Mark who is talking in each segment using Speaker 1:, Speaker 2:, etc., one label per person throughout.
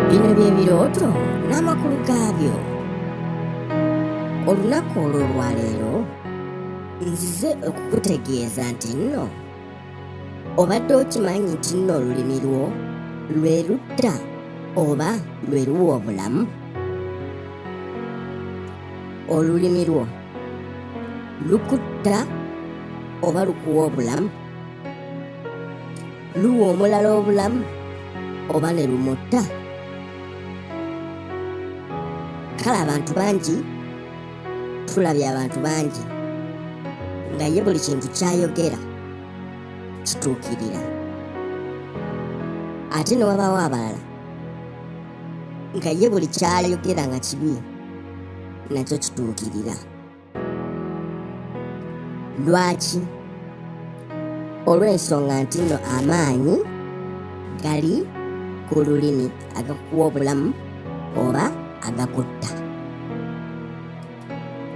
Speaker 1: Bino bye birooto n'amakulu gaabyo. Olunaku olw'olwaleero nzize okukutegeeza nti nno obadde okimanyi nti nno olulimi lwo lwe lutta oba lwe luwa obulamu. Olulimi lwo lukutta oba lukuwa obulamu. Luwa omulala obulamu oba ne lumutta. Kale abantu bangi tulabye abantu bangi nga ye buli kintu kyayogera kituukirira, ate ne wabaawo abalala nga ye buli kyayogera nga kibi nakyo kituukirira. Lwaki? Olw'ensonga nti nno amaanyi gali ku lulimi agakuwa obulamu oba agakutta.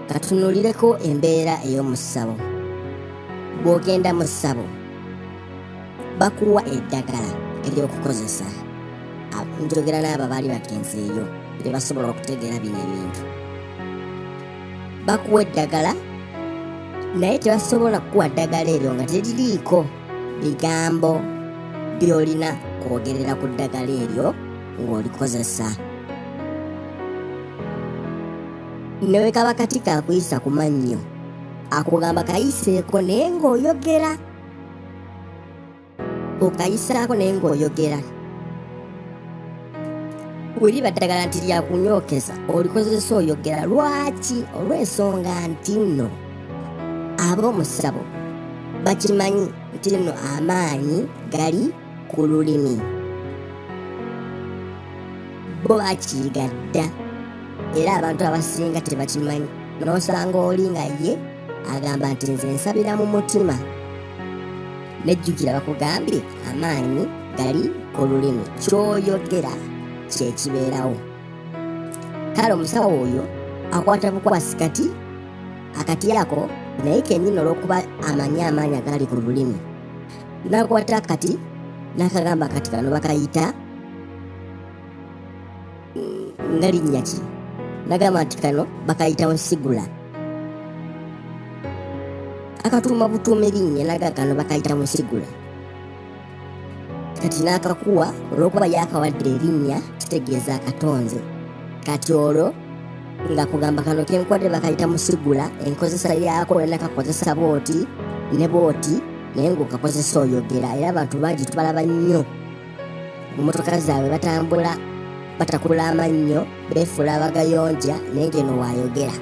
Speaker 1: Katunuulireko embeera ey'omu ssabo. Bw'ogenda mu ssabo bakuwa eddagala ery'okukozesa. Njogera n'abo abaali bagenzeeyo be basobola okutegeera bino ebintu. Bakuwa eddagala naye tebasobola kukuwa ddagala eryo nga teririiko bigambo by'olina kwogerera ku ddagala eryo ng'olikozesa. Ne bwe kaba kati kakuyisa ku mannyo akugamba kayiseeko naye ng'oyogera. Okayisaako naye ng'oyogera. Bwe liba ddagala nti lyakunyookeza olikozesa oyogera. Lwaki? Olw'ensonga nti nno ab'omusabo bakimanyi nti nno amaanyi gali ku lulimi. Bo bakiyiga dda era abantu abasinga tebakimanyi. N'osanga oli nga ye agamba nti nze nsabira mu mutima. Nejjukira bakugambye amaanyi gali ku lulimi, ky'oyogera kye kibeerawo. Kale omusawo oyo akwata bukwasi kati akati ako naye kennyini olw'okuba amanyi amaanyi agali ku lulimi, n'akwata akati n'akagamba akati kano bakayita nga linnya ki, nagamba nti kano bakayita musigula, akatuuma butuuma erinnya naga kano bakayita musigula. Kati n'akakuwa olw'okuba yakawadde erinnya kitegeeza akatonze. Kati olwo nga kugamba kano kenkwadde bakayita musigula, enkozesa yaako olina kakozesa bwoti ne bwoti, naye ng'okakozesa oyogera. Era abantu bangi tubalaba nnyo mu motoka zaabwe batambula batakula amannyo beefuula abagayonja, naye ng'eno waayogera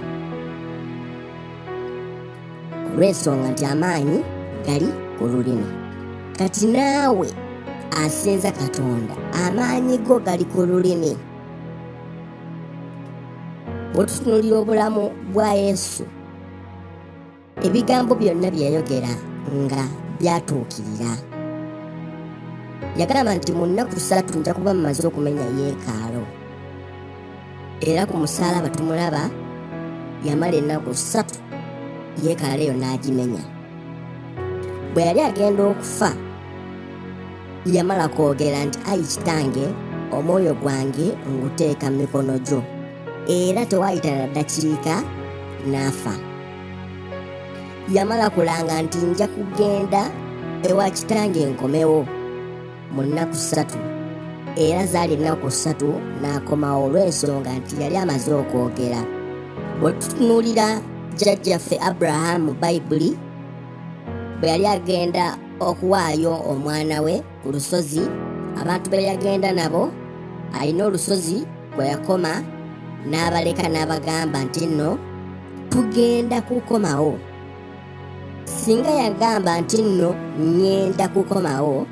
Speaker 1: olw'ensonga nti amaanyi gali ku lulimi. Kati naawe asinza Katonda, amaanyi go gali ku lulimi. Bwe tutunuulira obulamu bwa Yesu, ebigambo byonna bye yayogera nga byatuukirira. Yagamba nti mu nnaku 3 nja kuba mmaze okumenya yeekaalo. Era ku musaalaba tumulaba yamala ennaku 3 yeekaalo eyo n'agimenya. Bwe yali agenda okufa yamala kwogera nti ayi kitange omwoyo gwange nguteeka mu mikono gyo, era tewaayita na ddakiika n'afa. Yamala kulanga nti nja kugenda ewa kitange nkomewo mu nnaku 3, era zaali ennaku 3 n'akomawo olw'ensonga nti yali amaze okwogera. Bwe tutunuulira jjajjaffe Abrahamu mu Bayibuli bwe yali agenda okuwaayo omwana we ku lusozi, abantu be yagenda nabo alina olusozi kwe yakoma n'abaleka n'abagamba nti nno tugenda kukomawo. Singa yagamba nti nno ŋŋenda kukomawo,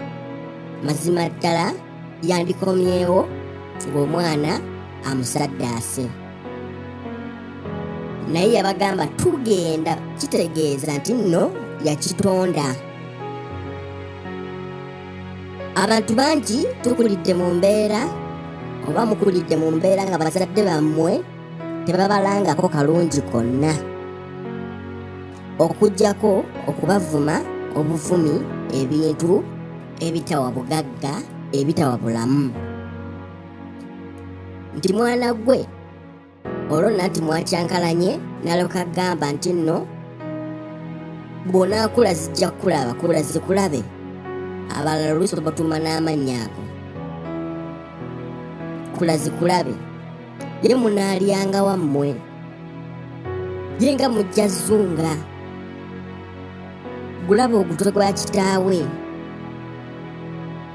Speaker 1: mazima ddala yandikomyewo ng'omwana amusaddaase. Naye yabagamba tugenda, kitegeeza nti nno yakitonda. Abantu bangi tukulidde mu mbeera oba mukulidde mu mbeera nga bazadde bammwe tebabalangako kalungi konna, okuggyako okubavuma obuvumi ebintu ebitawa bugagga, ebitawa bulamu. Nti mwana gwe olwo nanti mwakyankalanye n'alyoka agamba nti nno bw'onaakula zijja kukulaba, kula zikulabe. Abalala oluusi babatuuma n'amannya ago, kula zikulabe. Ye munaalyanga wammwe, ye nga mujja zunga gulaba ogutwe gwa kitaawe,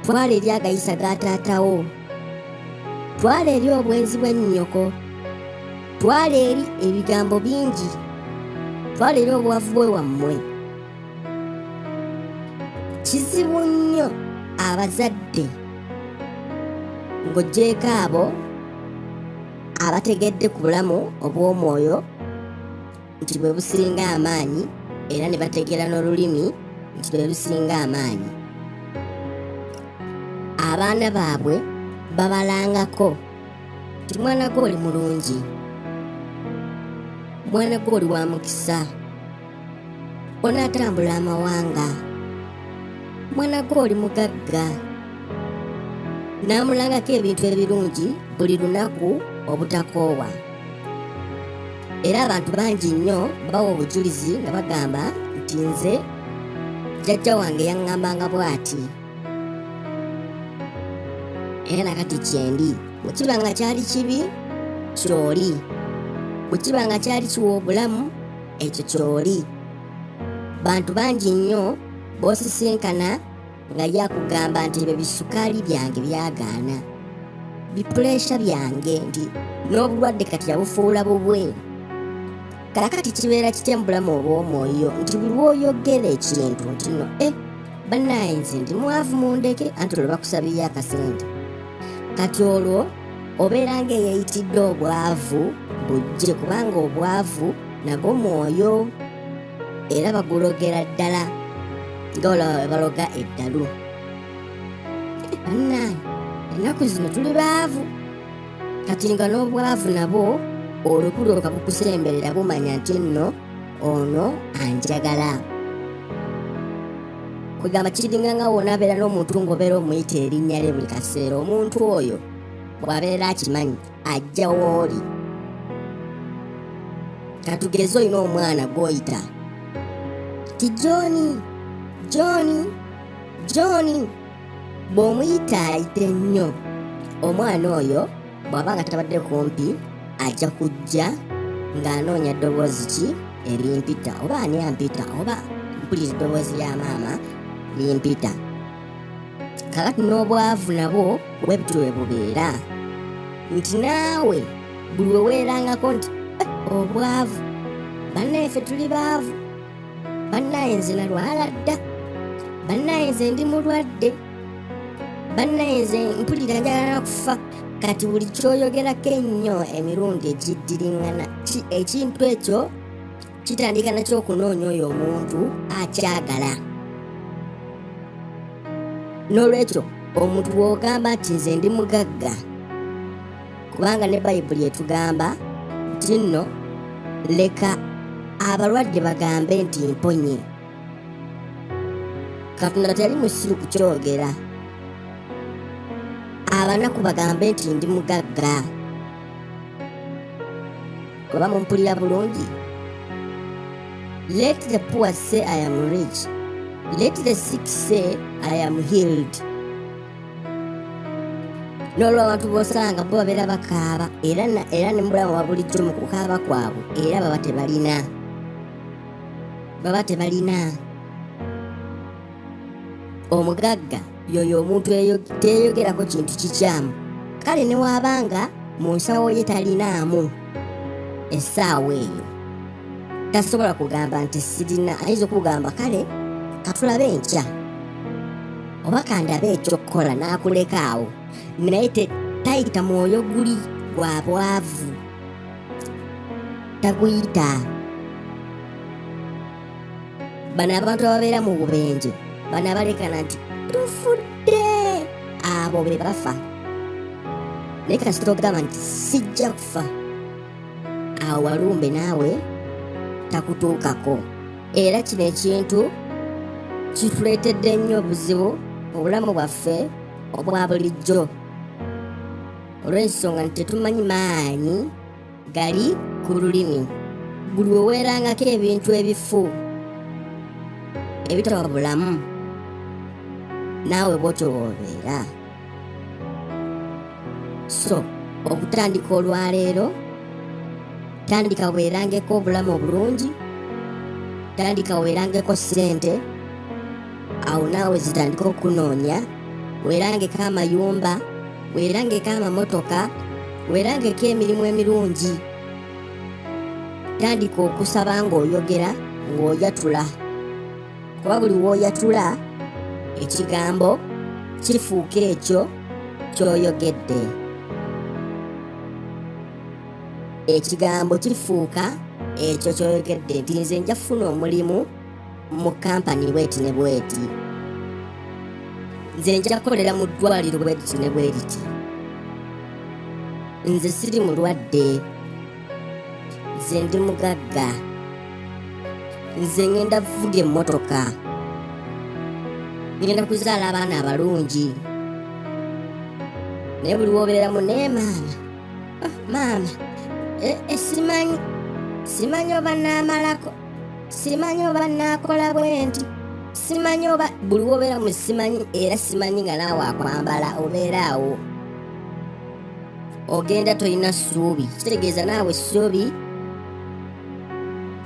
Speaker 1: twala eri agayisa ga taatawo, twala eri obwenzi bwa nnyoko, twala eri ebigambo bingi, twala eri obwavu bwe wammwe. Kizibu nnyo abazadde ng'oggyeeko abo abategedde ku bulamu obw'omwoyo nti bwe businga amaanyi, era ne bategeera n'olulimi nti lwe lusinga amaanyi. Abaana baabwe babalangako nti mwana gwe oli mulungi, mwana gwe oli wa mukisa, onaatambula amawanga, mwana gwe oli mugagga, n'amulangako ebintu ebirungi buli lunaku obutakoowa. Era abantu bangi nnyo bawa obujulizi nga bagamba nti nze jjajja wange yaŋŋambanga bw'ati, era nakati kyendi. Bwe kiba nga kyali kibi, ky'oli. Bwe kiba nga kyali kiwa obulamu, ekyo ky'oli. Bantu bangi nnyo b'osisinkana nga ye akugamba nti ebyo bisukaali byange byagaana, bipuleesha byange, nti n'obulwadde kati yabufuula bubwe. Kaakati kibeera kitya mu bulamu obw'omwoyo nti buli lw'oyogera ekintu nti no bannaaye nze ndi mwavu mundeke, anti olwo bakusabiyo akasente, kati olwo obeera ng'eyeeyitidde obwavu bujje, kubanga obwavu nagwo mwoyo era bagulogera ddala nga olaba bwe baloga eddalu. Bannange ennaku zino tuli baavu, kati nga n'obwavu nabwo olwo kulyoka bukusemberera, bumanya nti nno ono anjagala. Kwegamba kiringa nga wonaabeera n'omuntu ng'obeera omuyita erinnya lye buli kaseera, omuntu oyo bw'abeera akimanyi ajja w'oli. Katugeze olina omwana gw'oyita ti John, John, John, bw'omuyita ayita ennyo, omwana oyo bw'aba nga tabadde kumpi ajja kujja ng'anoonya ddoboozi ki erimpita, oba ani ampita, oba mpulira eddoboozi lya maama limpita. Kakati n'obwavu nabwo bwe butyo bwe bubeera, nti naawe buli we weerangako nti obwavu, bannaye ffe tuli baavu, bannaye nze nalwala dda, bannaye nze ndi mulwadde, bannaye nze mpulira njagala kufa. Kati buli kyoyogerako ennyo emirundi egiddiriŋŋana, ekintu ekyo kitandika nakyo okunoonya oyo omuntu akyagala. N'olwekyo omuntu bw'ogamba nti nze ndi mugagga, kubanga ne Bayibuli etugamba nti nno leka abalwadde bagambe nti mponye. Katonda teyali musiru kukyogera. Abanaku bagambe nti ndi mugagga. Oba mumpulira bulungi? Let the poor say I am rich, let the sick say I am healed. N'olwo abantu b'osanga bo babeera bakaaba, era ne mu bulamu bwa bulijjo mu kukaaba kwabwe era baba tebalina, baba tebalina. Omugagga yoyo omuntu teyeyogerako kintu kikyamu, kale ne waabanga mu nsawo ye talinaamu essaawa eyo tasobola kugamba nti sirina. Ayinza okugamba kale katulabe enkya oba kandabe ekyokukola n'akuleka awo, naye tayita mwoyo guli gwa bwavu, taguyita. Bano abantu ababeera mu bubenje bano abalekana nti tufudde, abo be bafa. Naye kasita ogamba nti sijja kufa, awo walumbe naawe takutuukako. Era kino ekintu kituleetedde nnyo obuzibu mu bulamu bwaffe obwa bulijjo. Olw'ensonga nti tetumanyi maanyi gali ku lulimi. Buli we weerangako ebintu ebifu ebitaba bulamu, naawe bw'otyo bw'obeera. So okutandika olwaleero, tandika weerangeko obulamu obulungi, tandika weerangeko ssente, awo naawe zitandika okunoonya, weerangeko amayumba, weerangeko amamotoka, weerangeko emirimu emirungi. Tandika okusaba ng'oyogera, ng'oyatula, kuba buli w'oyatula ekigambo kifuuka ekyo ky'oyogedde. Ekigambo kifuuka ekyo ky'oyogedde nti nze nja kufuna omulimu mu kampani bweti ne bweti, nze nja kukolera mu ddwaliro bweti ne bweriti, nze siri mulwadde, nze ndi mugagga, nze ngenda kuvuga emmotoka, ngenda kuzaala abaana abalungi. Naye buli wobeeramu naye maama, oh, maama, simanyi, simanyi oba naamalako, simanyi oba naakola bwenti, simanyi oba. Buli wobeera mu simanyi era simanyi nga naawe akwambala, obeera awo ogenda tolina ssuubi. Kitegeeza naawe essuubi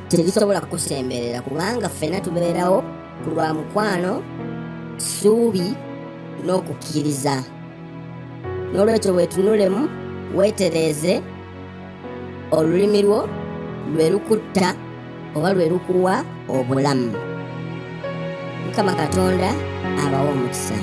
Speaker 1: terisobola kukusemberera, kubanga ffenna tubeerawo ku lwa mukwano, ssuubi n'okukkiriza. N'olwekyo weetunulemu, weetereeze olulimi lwo lwe lukutta oba lwe lukuwa obulamu. Mukama Katonda abawe omukisa.